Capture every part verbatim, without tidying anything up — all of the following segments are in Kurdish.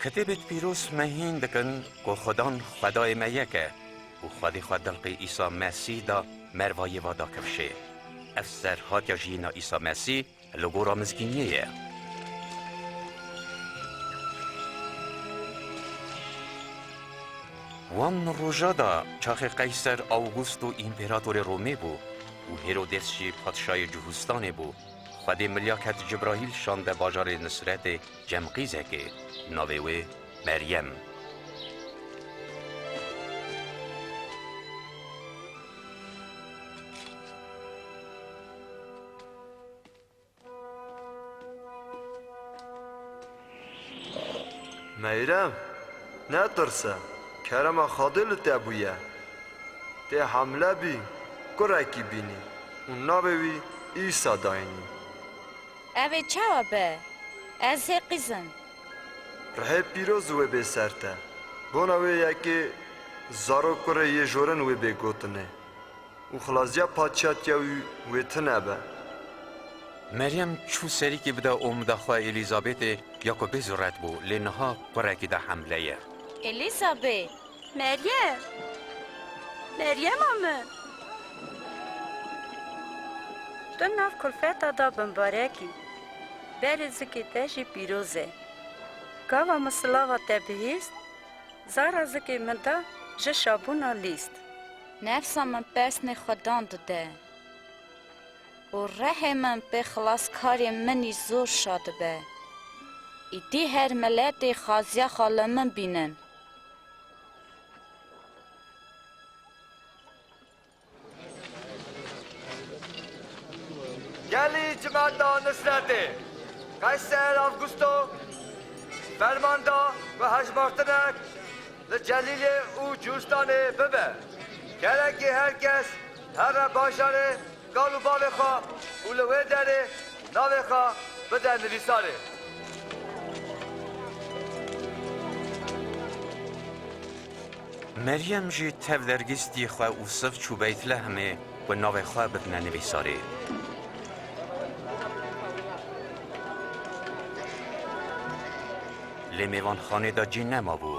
Kitêbêd pîroz me hîn dikin ku Xudan Xwedayê me yek e û Xwedê xwe dilqê Îsa Mesîh da mervayê va da kifşê. Ev serhatiya jiyîna Îsa Mesîh li gora mizgîniyê ye. Wan roja da çaxê Qeyser Awgusto împeratorê Romê bû û Hêrodes jî padşayê Cihûstanê bû, Xwedê milyaket Cibrahîl şande bajarê Nisretê cem qîzekê, navê wê Meryem. Meyrem, netirse, kerema Xwedê li te bûye. Tê hemle bî, kurekî bînî û navê wî Îsa dayînî. Ev ê çawa be? Ez hê qîz im. Rihê pîroz wê bê ser te. Bona wê yekê zarok kurê yê jorin wê bê gotinê û xilasiya padşatiya wî wê tune be. Meryem çû serîkî bide omida xwe Elîzabetê ya ku bê zuret bû, lê niha kurekî de hemle ye. Elîzabet! Meryem! Meryema min! Tu nav kulfeta de bimbarek î. Berê zikê te jî pîroz e. Gava min silava te bihîst, zara zikê min de ji şabûna lîst. Nefsa min pesnê Xudan dide û rihê min pê xilaskarê min î zor şa dibe. Îdî her miletê xaziya xwe li min bînin. Gelî cimeta Nisretê, Qeyser Avgusto ferman da ku hejmartinek li Celîlê û Cûstanê bibe. Gerekê her kes here bajarê kal û bavê xwe û li wê derê navê xwe bide nivîsarê. Meryem jî tev dergîstî xwe û siv çû Beytlehemê ku navê xwe bidine nivîsarê. Lê mêvanxanê de cî nemabû.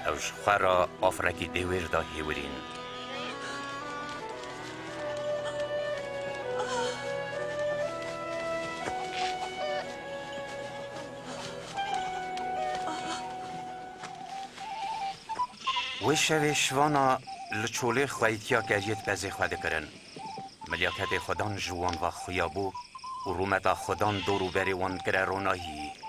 Ew ji xwe re afirekî dêwêr da hêwirîn. Wê şevê şivana li çolê xweyîtiya keriyê di pezê xwe dikirin. Milyaketê Xudan ji wan ve xuya bû û rûmeta Xudan dor û berê wan dikire ronahî.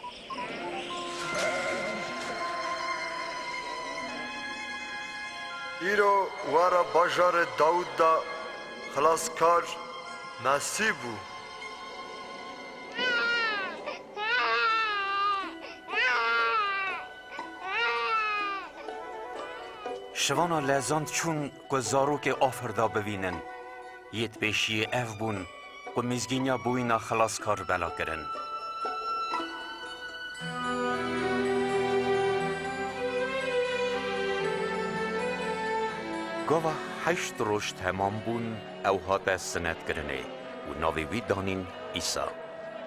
Îro were bajarê Dawûd de Xilaskar Mesîh bû. Şivana lezand çûn ku zarokê afir da bivînin. Yê di pêşiyê ev bûn ku mizgîniya bûyîna xilaskar bela kirin. Gava heşt roj temam bûn, ew hate sinetkirinê û navê wî danîn Îsa.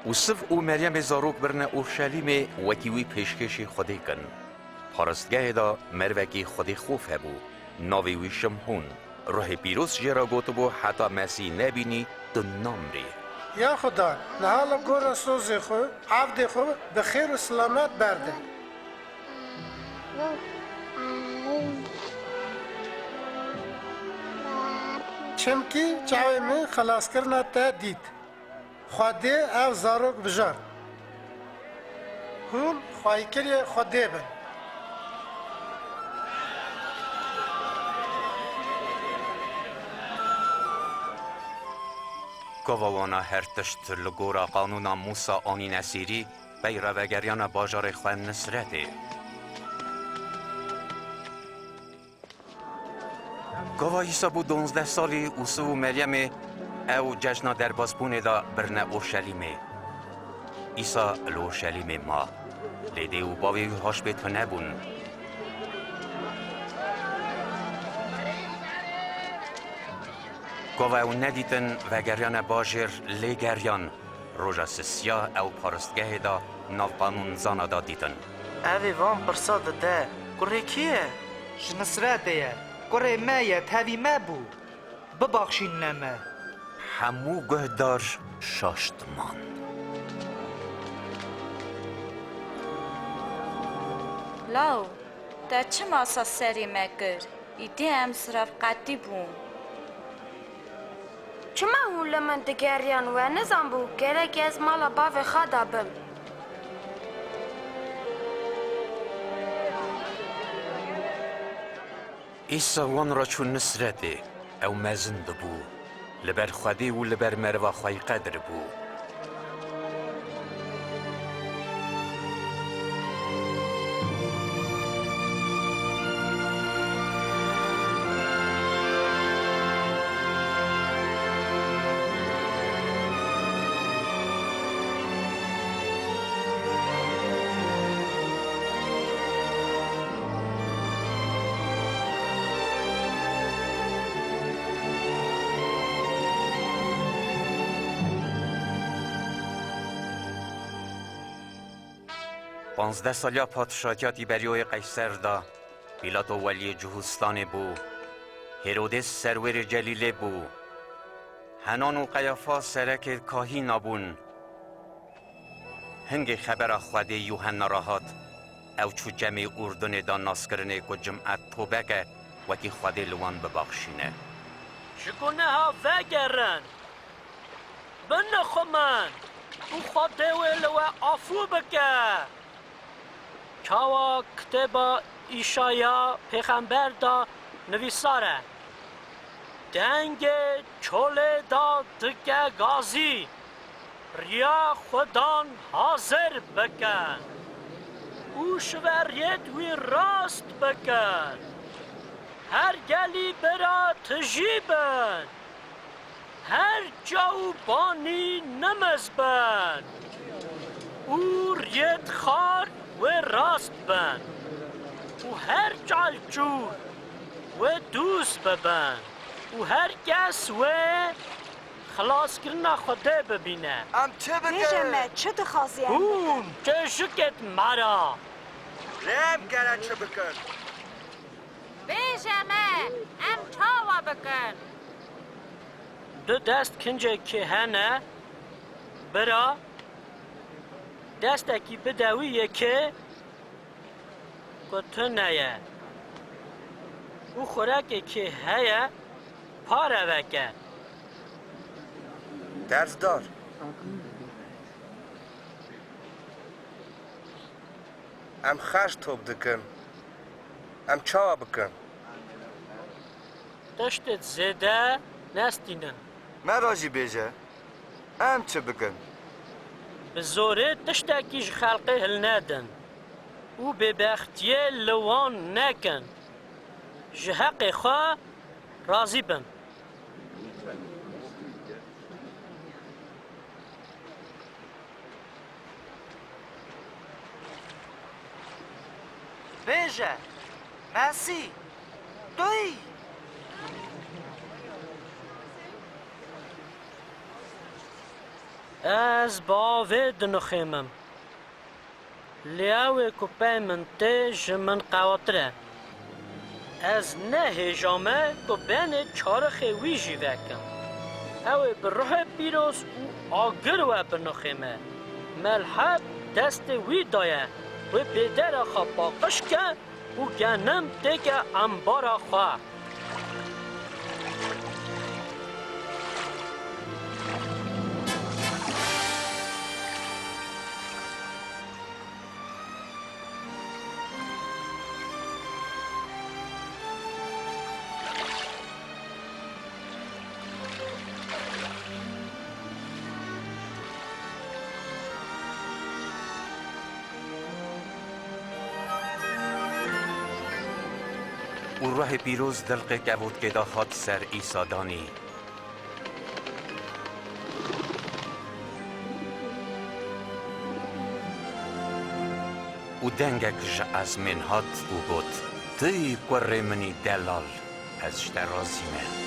Û Siv û Meryemê zarok birine Orşelîmê wekî wî pêşkêşî Xwedê kin. Paristgehê de mervekî Xwedêxof hebû, navê wî Şimhûn. Ruhê Pîroz jê re gotibû, heta Mesîh nebînî, tu namirî. Ya Xuda, niha li gora sozê xwe, evdê xwe bi xêr û silamet berde. Çimkî çavê min xelaskirina te dît. Xwedê ev zarok bijart. Hûn xweyîkiriyê Xwedê bin. Gava wana her tişt li gora qanûna Mûsa anîne sêrî, pey re vegeriyane bajarê xwe Nisretê. Gava Îsa bû donzdeh salî û Siv û Meryemê ew cejna derbasbûnê de birine Orşelîmê. Îsa li Orşelîmê ma, lê dê û bavê wî haş pê tune bûn. Gava ew nedîtin, vegeriyane bajêr, lê geriyan. Roja sisiya ew paristgehê de nav qanûnzana de dîtin. Ev ê van pirsa dide, kurê kî ye? Ji Nisretê ye. Kurê me ye, tevî me bû. Bibaxşîne me. Hemû guhdar şaştiman. Law, te çima sa serê me kir? Îdî em sirevqetî bûn. Çima hûn li min digeriyan? We nizanbû gerek ez mala bavê xwe de bim. Îsa wan re çû Nisretê. Ew mezin dibû. Li ber Xwedê û li ber meriva xwe yî qedir bû. Panzdeh saliya padşatiya Tîberyoyê Qeyser de, Pîlato weliyê Cihûstanê bû, Hêrodês serwêrê Celîlê bû, Henan û Qeyafa serekê kahîna bûn. Hingê xebera Xwedê Yûhenna re hat, ew çû cemê Urdunê de naskirinê ku cimet tobe ke, wekî Xwedê li wan bibaxşîne. Ji guneha vegerin, binixumin û Xwedê wê li we afû bike. Çawa kitêba Îşaya pêxember de nivîsar e, Dengê çolê de dike gazî, riya Xudan hazir bikin û şiveriyêt wî rast bikin. Her gelî bira tijî bin. Her çaw û banî nimez bin û riyêt xar wê rast bin û her çalçûr wê dûz bibin û her kes wê xilaskirina Xwedê bibîne. Em çi bikin? Bêje me, çi dixwazî em bikin? Hûn çêşikêt me re. Lê em gere çi bikin? Bêje me, em çawa bikin? Du dest kincekê hene, bira, destekî bide wî yekê ku tune ye û xurekekê heye, pare veke. Dersdar. Em xerc top dikin. Em çawa bikin? Tiştê zêde nestînin. Me re jî bêje, em çi bikin? Bi zorê tiştekî ji xelkê hilnedin û bêbextiyê li wan nekin. Ji heqê xwe razî bin. Bêje, Mesîh, tu yî? Ez bi avê dinixêmim. Lê ew ê ku pey min tê, ji min qewatir e. Ez ne hêja me ku benê çarixê wî jî vekim. Ew ê bi ruhê pîroz û agir we binixême. Melhet destê wî daye, wê bêdera xwe paqij ke û genim têke embara xwe. Û ruhê pîroz dilqê kevotkê de hat ser Îsa danî. Û dengek ji ezmên hat û got, "Tu yî kurê min î delal, ez ji te razî me."